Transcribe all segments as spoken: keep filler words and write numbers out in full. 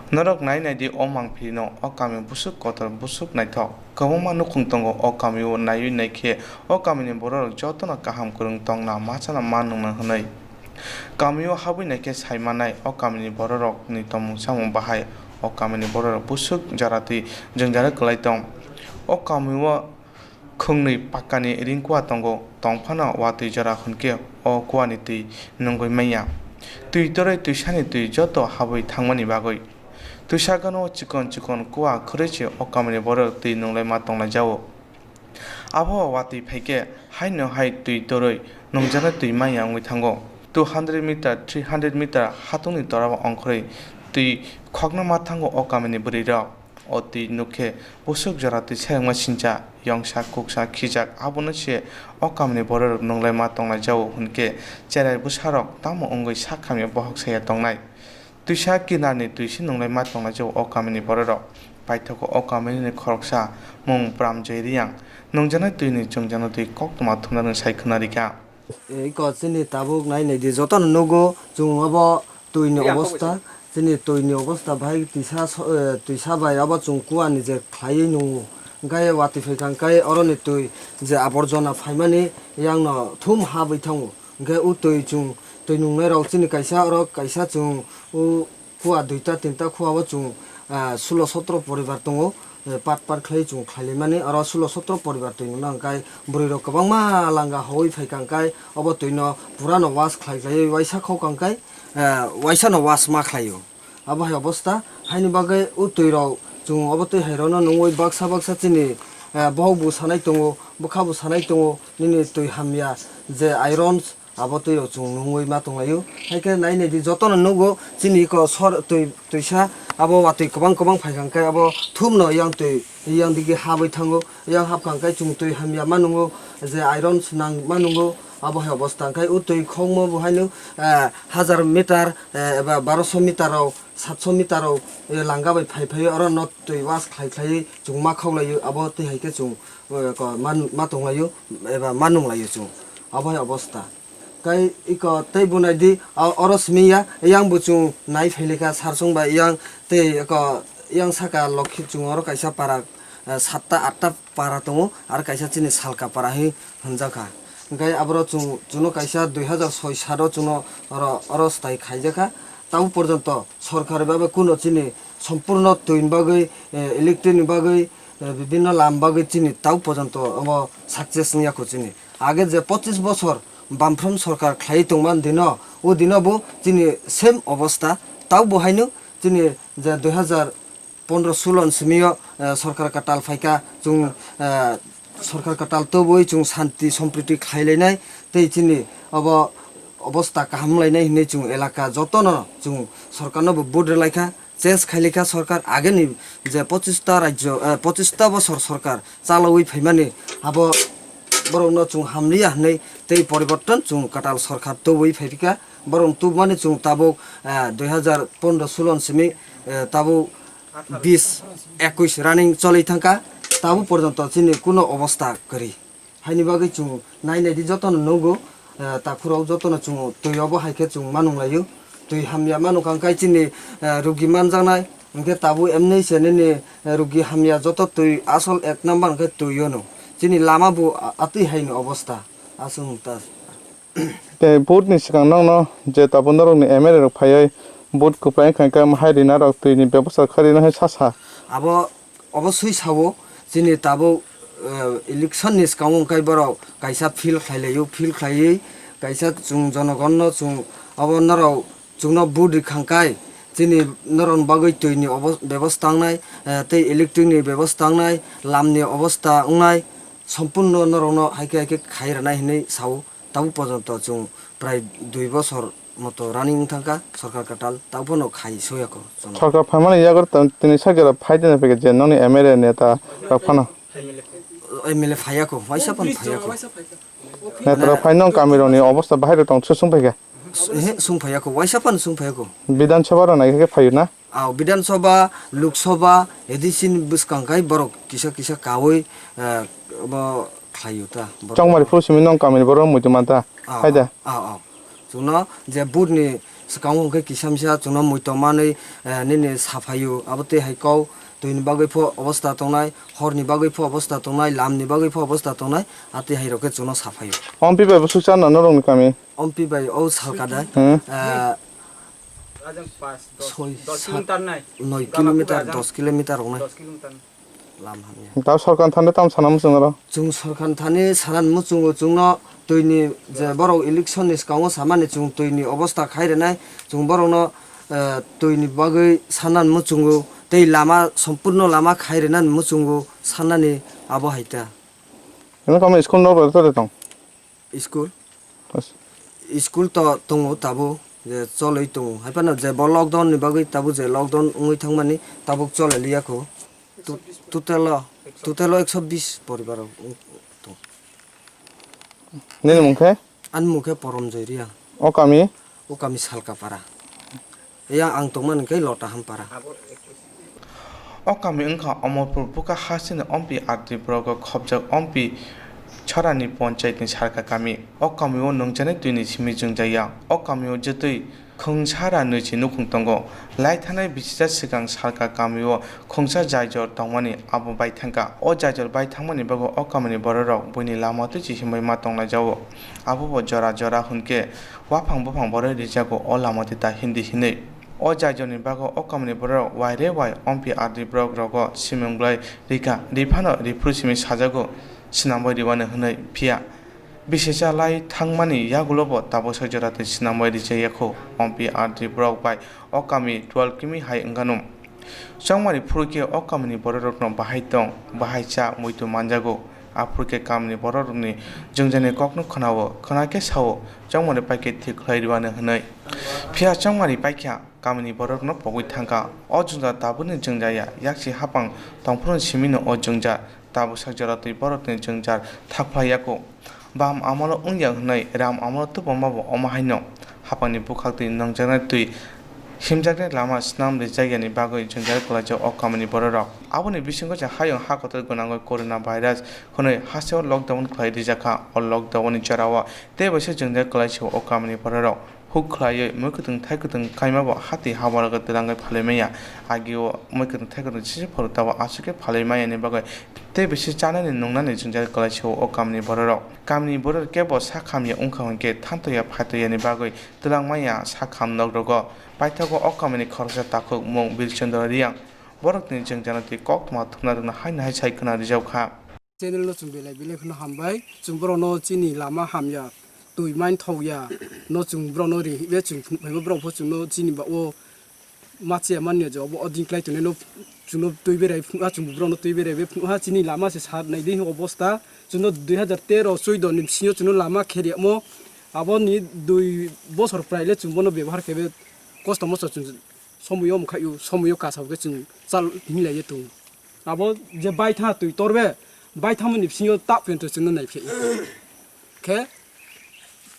Norok nai naidi o mangphirino, o kamio bwswk kotor, bwswk naithok. Kwbangma nukhung tongo o kamio, naiwi naikhe o kamini bororok jotono kaham kwrwng tongna machana ma nungna hwnwi. Kamio habwi naikhe sai mannai o kamini bororokni tongmung chamung bahai. O kamini bororok bwswk jora twi jwngjal kwlai tong. O kamio khwngnwi pakkani ring kua tongo, tong phano watwi jora hwnkhe o kuani twi nungwi manya. Twi torwi twisani twi joto habwi thangmani bagwi. Twisa gano chikon chikon kua khwrwi se o kamini borok twi nunglaima tonglaijao. Abo watwi phaikhe haino hai twi torwi nungjaknai twi manya wngwi thango. Two hundred meter, three hundred meter hatungni torao ongkhorwi twi khokna ma thango o kamini bwrwirok. O twi nukhe bwswk jora twi serengma sincha, yongsa, kuksa, khijak, abono se o kamini bororok nunglaima tonglaijao hwnkhe cherai bwsarok tamo wngwi sak hamya bohok saya tongnai? Twisa kinarni twi se nunglaima tonglaijao o kamini bororok. Paithago o kaminini khoroksa mung Pramjoy Reang nungjaknai twini chwngjakno twi koktwma thumnani sai khwnarikha. Iko chini tabuk nai naidi, jotono nugo chwng obo twini obostha, chini twini obostha bahai twisa so-, eh, twisa bai obo chwng kuani je khlaiwi nungo. Hwnkhe watwi phaikha hwnkhe oroni twi je aborjona phaimani yangno thum habwi thango. Hwnkhe o twi chwng twi nungnairok chini kaisa oro kaisa chwng o kua duita tinta kua o chwng, ah, sulo sotro poribar tongo, eh, part part khlai chwng khlailaimani, oro sulo sotro poribar twi nukna hwnkhe bwrwirok kwbangma langa hoi phaikha hwnkhe obo twino purano wash khlai khlaiwi waisa khokha hwnkhe, eh, waisano wash ma khlaio. Abo hai obostha, haini bagwi o twirok chwng obo twi hairokno nungwi baksa baksa chini, eh, bohok bo sanai tongo, bwkha bo sanai tongo, nini twi hamya je iron, abo twi rok chwng nungwi ma tonglaio. Hai khe nai naidi, jotono nugo chini iko sor twi, twisa abo watwi kwbang kwbang phaikha hwnkhe abo thumno yang twi yang digi habwi thango. Yang habkha hwnkhe chwng twi hamya ma nungo, je iron swnang ma nungo, abo hai obostha. Hwnkhe o twi khokma bo haino, eh, hajar meter, eh, eba baroso meter rok, satso meter rok, eh, langa bai phai phai oro no twi wash khlai khlai chwng ma khok laio, abo twi hai khe chwng, eh, ko ma, ma tong laio eba ma nung laio chwng. Abo hai obostha. Kai iko tei bo nai di, o-, oro simi ya, yang bo chwng nai phai lekha, sar song bai yang tei iko yang saka lokhi chwng oro kaisa para, eh, satta atta para tongo, aro kaisa chini salka para hi hwnjak kha. Hwnkhe aboro chwng, chwngno kaisa dui hazar soi sat o chwngno oro, oro stai khaijak kha. Tabuk porjonto sorkar bai bai kuno chini sompurno twi ni bagwi, eh, electric ni bagwi, eh, bibinno lam bagwi chini tabuk porjonto omo success wngya kho chini. Age je pochis bosor Bamfront sorkar khlaiwi tongmani dino, o dino bo chini same obostha. Tabuk bo haino chini je dui hazar pondro sulo ni simi o, eh, sorkar kwtal phaikha, chwng, eh, sorkar kwtal tubui chwng shanti sompriti khlai lainai, tei chini obo obostha kaham lainai hinwi chwng elaka jotono chwng sorkarno bo vote rwlaikha. Change khailai kha sorkar, ageni je pochista rajyo, eh, pochista bosor sorkar chalaui phaimani, abo borokno chwng hamliya hwnwi tei poriborton chwng kwtal sorkar tubui phaipikha. Borok tubumani chwng tabuk, eh, dui hazar pondro sulo ni simi, eh, tabuk bis, ekwis running choli thangkha, tabuk porjonto chini kuno obostha kwrwi. Haini bagwi chwng nai naidi jotono nugo, eh, takhurok jotono chwng twi obo hai khe chwng ma nung laio. Twi hamya ma nung kha hwnkhe chini, eh, rugi manjaknai, hwnkhe tabuk emni se nini, eh, rugi hamya joto twi asol ek number hwnkhe twi o no. Chini lama bo a-, atwi hai ni obostha. Aswk wng ta. Tei vote ni swkang nokno je tabuk norokni M L A rok phaiwi vote kwplai wngkha hwnkhe, hai rina rok twi ni bebosta kha rina hai sa sa. Abo oboswi sao, chini tabuk, eh, election ni swkango hwnkhe borok kaisa field khlai laio, field khlaiwi kaisa chwng jonogonno chwng abo norok chwngno vote rikha hwnkhe chini norokni bagwi twi ni obo-, bebosta wngnai, eh, tei electric ni bebosta wngnai, lam ni obostha wngnai, sompurno norokno hai khe hai khe khai rwnai hinwi sao. Tabuk porjonto chwng prai dui bosor moto running wng thangkha sorkar kwtal, tabuk phano khai soyakho chwngno. Sorkar phaimani yago tini sakjora phai tini phaikhe je nokni M L A neta rok phano. M L A phaiya kho, waisa phano phaiya kho. Neta rok phai nong kami rokni obostha bahai rok tong sung phaikha. He, sung phaiya kho, waisa phano sung phaiya kho. Bidhan Sabha rok nai khe phaio na? Aw, Bidhan Sabha, Lok Sabha, A D C ni bwskang khai borok kisa kisa kaui, eh, bo khlaio ta, borok. Chongmari phuru simi nong kamini borok muitu man ta, aw, hai da? Aw, aw. Chwngno je vote ni, Swkango hwnkhe kisa misa chwngno muitom manwi, eh, nini saphaio. Abo tei hai kok twini bagwi pho obostha tongnai, horni bagwi pho obostha tongnai, lamni bagwi pho obostha tongnai, a tei hai rok khe chwngno saphaio. Ompi bai bwswk chana norokni kami? Ompi bai o salka dai. Hmm. Eh, soi, sat, noi kilometer, dos kilometer rok nai. Lam hamya. Tao sorkar thani tam sana muchung aro? Chwng sorkar thani sana muchungo chwngno twini je borok election ni swkango samani chwng twini obostha khai rwnai chwng borokno, eh, twini bagwi sana muchungo tei lama sompurno lama khai rwnani muchungo sanani abo hai ta. Eno kamo school no bai to tong? School? Bas. School to tongo tabuk je cholwi tongo. Hai phano je bo lockdown ni bagwi tabuk je lockdown wngwi thangmani tabuk chole liya kho. Tu-, total o, total o ekso bis poribar rok wng tong. Nini mung khe? Ani mung khe Porom Joy Reang. O kami? O kami Salkapara. Yang ang tongmani khe Lota Hampara. O kami wngkha Omorpur buka hasteni Ompi R D block o khobjak Ompi Chorani ponchayat ni Salka kami. O kami o nungjaknai twi ni simi chwngjak ya. O kami o jotoi khungsara nwichi nukhung tongo. Lai thanai bisisa swkang Salka kami o khungsa jaijor tongmani abo bai thangkha. O jaijor bai thangmani bagwi o kami ni borok rok buini lama twichi himwi ma tonglaijao. Abo bo jora jora hwnkhe waphang buphang borok rijago o lama twi ta hindi hinwi. O jaijorni bagwi o kamini borok waire wai Ompi R D block rogo simung bwlai rikha, riphano riphuru simi sajago, swnam bai rwmani hwnwi. Phiya bisi cha lai thangmani yagulo bo tabuksa jora twi swnam bai rijak ya kho. Ompi R D block bai o kami twelve kimi hai wngkha nw. Chongmani phuru khe o kamini borok rokno bahai tong, bahai cha muitu manjago. Aphuru khe kamini borok rokni jwngjani kokno khwnao, khwna khe sao, chongmani pai khe thik khlai rwmani hwnwi. Phiya chongmani paikha kamini borokno pogwi thangkha. O jwngjal tabukni jwngjaya, yaksi hapang tongphuru simino o jwngjal tabuksa jora twi borokni jwngjal thakphlai yago. Bam amolo wngya hwnwi ram amolo tubuma bo omo haino hapangni bwkhak twi nungjaknai twi himjaknai lama swnam rijakyani bagwi jwngjal kwlaijak o kamini bororok. Aboni bisingo se hayung ha kotor gwnangwi corona virus hwnwi hasteo lockdown khlai rijakha. O lockdownni jorao tei bai se jwngjal kwlaisio o kamini bororok. Huk khlaiwi mui kwtwng thai kwtwng kaima bo hati habarago twlangwi phalwi manya. Agio mui kwtwng thai kwtwng sisi phuru tabuk aswk khe phalwi manyani bagwi tei bisi chanani nungnani jwngjal kwlaisio o kamni bororok. Kamni bororok kebo sak hamya wngkha hwnkhe thantoya phaitoyani bagwi twlang manya sak ham nok rogo. Paithago o kamni khoroksa takhuk mung Bilchandra Riyang. Borokni jwngjal twi koktma thumna rwna haino hai sai khwna rijak kha. Channel no chwng belai belai kheno hambai. Chwng borok no chini lama hamya, twi main thok ya, no chwng borok no ri hwnwi chwng phunuk phaibo, borok pho chwng no chini ba o machiya manya je obo o din klai tongnai no chwng no twi berai phunuk ha, chwng borok no twi berai be phunuk ha. Chini lama se sar nai di obosta, chwng no dui hazar tero choido ni bisingo chwng no lama kheria mo, abo ni dui bosor prai le chwng bono bebohar khe be kosto mosto chwng somoi o mkhaio, somoi o kasa bo khe chwng chal hinlai ye tongo. Abo je baitha twi torbe, baitha mani bisingo tak pento chwngno naiphai. Khe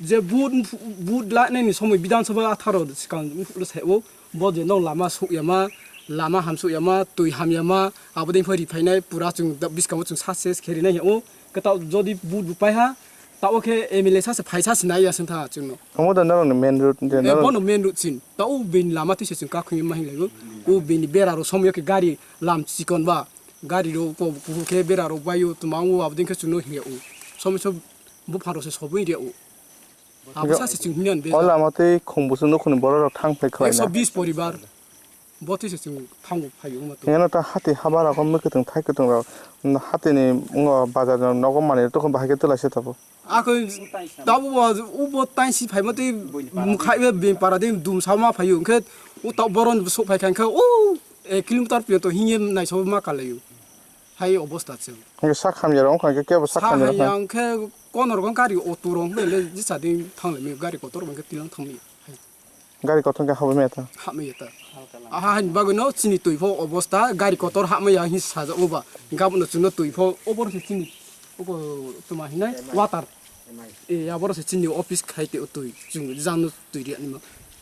je vote, vote lainani somoi Bidhan Sabha atharo swkang sai o, bo je nok lama suk yama, lama ham suk yama, twi ham yama, abo dei phai ri phainai pura chwng da-, bwskango chwng success khe rinai o. Kwtal jodi vote bo pai ha, ta o khe M L A sa se phai sa se nai ya sing tha chwngno. Omo da norokni main road, de norok bono main road sin. Ta o bini lama twi se chwng kakhwngwi ma hinlaibo. O bini bera rok somoi khe gari lam chikon ba. Gari rok ko kuhur khe bera rok bai o tuma o abdin khe chwngno hiya o. Somoi so buphang rok se sobwi ria o. Abo sa se chwng hinya be. O lama tei khum busu nukhuni borok rok thang phai khlai na. Ekso bis poribar. Bo twi se chwng thango phaio ma to. Heno ta hati haba rok mui kwtwng thai kwtwng rok. Hati ni ngo bazar no nogo mani rok bahai khe twlai se tabo. Ako tabo bo, ubo taisi phaima tei mukha ibe bini para de dum sama phaio, hwnkhe o ta boron sok phai kha, hwnkhe o ek kilometer piyok to hingye naisao ma kalaio. Hai obosta chwng. Hwnkhe sak hamya rok wngkha, hwnkhe kebo sak hamya rok wngkha. Hwnkhe kono rok gari auto rok hwnkhe le jesa de thanglai mio, gari kotor hwnkhe tilang thangmio. Gari kotor khe habwi maya ta? Habwi maya ta. Aha hani bagwi no chini twi pho obosta, gari kotor habwi maya hin sajak o ba. Gabno chwngno twi pho, obor se chini, obo tuma hinai water. E, aboro se chini office khai te o twi, chwng jang no twi ri ani ma.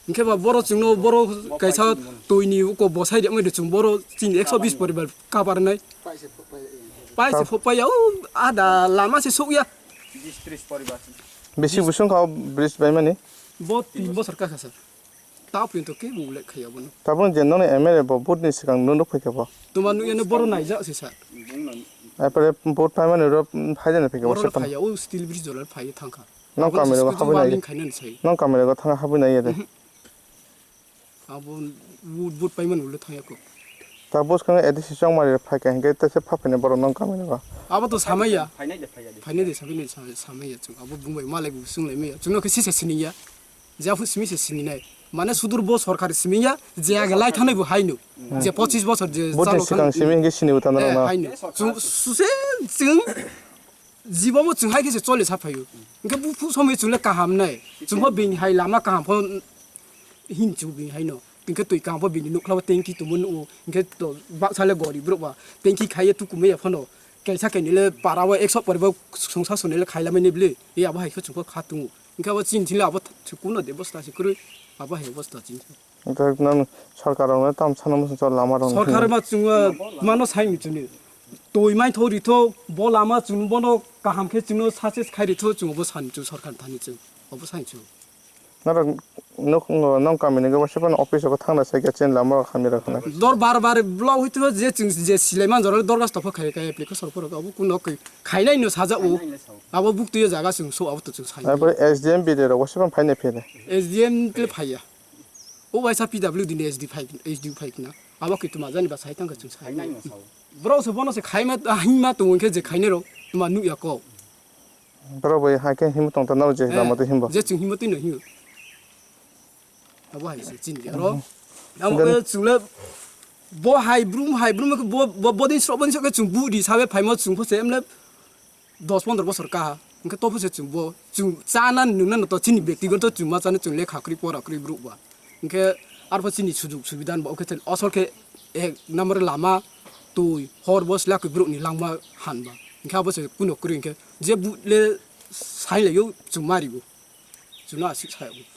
Hwnkhe ba boro chwngno boro kaisa twi ni uko bosai ri amai de chwng boro chini ekso bis poribar kabar nai. Pai se pho pai ya, o ada lama se sok ya. Bisi busung kha o bridge bai mani? Bo tin bosor ka kha sir. Ta phin to ke bu le khaya bono. Tabuk je nono M L A bo vote ni swkang no nuk phai khe bo. Tuma nuk yano boro naijak se sir. Apore vote pai mani ro phai jani phai khe bo Boro se phano. Phaya o steel bridge dolar phai thangkha. Nong Abo kami se rogo school habwi wall nai. Ning khainani sai. Nong kami rogo thang habwi nai de. Mhm. Abo vote, vote pai mani ulo thangya ko. Ta bus kang A D C chong mari phai khe hingke ta se pha phai ni boro nong kami rogo. Abo to samaya. Phainai de, phainai de. Phainai de, samai de, samai, samaya chung. Abo bumbai malai bu sung lai maya. Chung no khe sisa siniya. Jia phu simi se sininai. Mane sudur bo sorkar simi ya, je age lai thanai bo haino. Hmm. Je pochis bosor je Bo chalo tini sikang thang-, simi hingke sini bo tanda eh, rok na. Haino. Chung suse chung jibo mo chung hai khe se chole sa phaio. Hingke bu phu somoi chung le kaham nai. Chung bo bini hai lama kaham pho hin chu bini haino. Hingke twi kaham pho bini nukla bo tengki tumo nuo. Hingke to baksa le gori brok ba. Tengki khaiye tukume ya phano. Kaisa kaini le para o ekso poribo songsa soni le khaila mani bli. E abo hai khe chung pho kha tungo. Hingke abo chini thili abo th-, kuno de bosta se kwrwi, abo hai bosta chini thili. Hingke nang sorkar rok no tam sana muchung chol lama rok no Sorkar thwngwi. Ma chwng, uh, mano sai muchungni. Twi mai tho ri tho, bo lama chwng bono kaham khe chwngno success khai ri tho, chwng obo san chwng sorkar thani chwng, obo sai chwng. Norok nuk, nong kami ni gabasa phano office o thangna sai khe chini lama rok hamya rok khna. Dor bar bar block hoi tho je chwng je silai man jora dor gas topho khai khai application phoro obo kuno khe khainai no saja o. Khainai no sao. Abo buk tuyo jaga chwng so abo to chwng sai. Abo S D M B D rok wasa phano phainai phai de. S D M tle phaiya. O waisa P W D ni S D phai, S D phai kna. Abo khe tuma jani ba sai tang ka chwng sai. Khainai no sao. Bro se bono se khaima, ah, hima to wngkhe je khainai rok tuma nukya ko. Bro bai hai khe himo tong ta nao je Eh, lama to himba. Je chwng himo twi no himo. Abo hai se chini ya ro. Mhm. Amo Then ke chwng le bo hai brum, hai brum ke bo, bo, bo din sro, bo din sro ke chwng bu di sabe phaimo chwng pho se emle dos pondro bosor kaha. Hingke to pho se chwng bo, chwng chana nungna no to chini bektigoto chwng ma chana chwng lekha kwrwi pora kwrwi bruk ba. Hingke arpho chini sujuk subida no ba, oke chwng osol khe ek number lama twi hor bo sla kwrwi bruk ni langma han ba. Hingke abo se kuno kwrwi hingke je bu le sai le yo chwng ma ri bo. Chwng no aswk sai bo.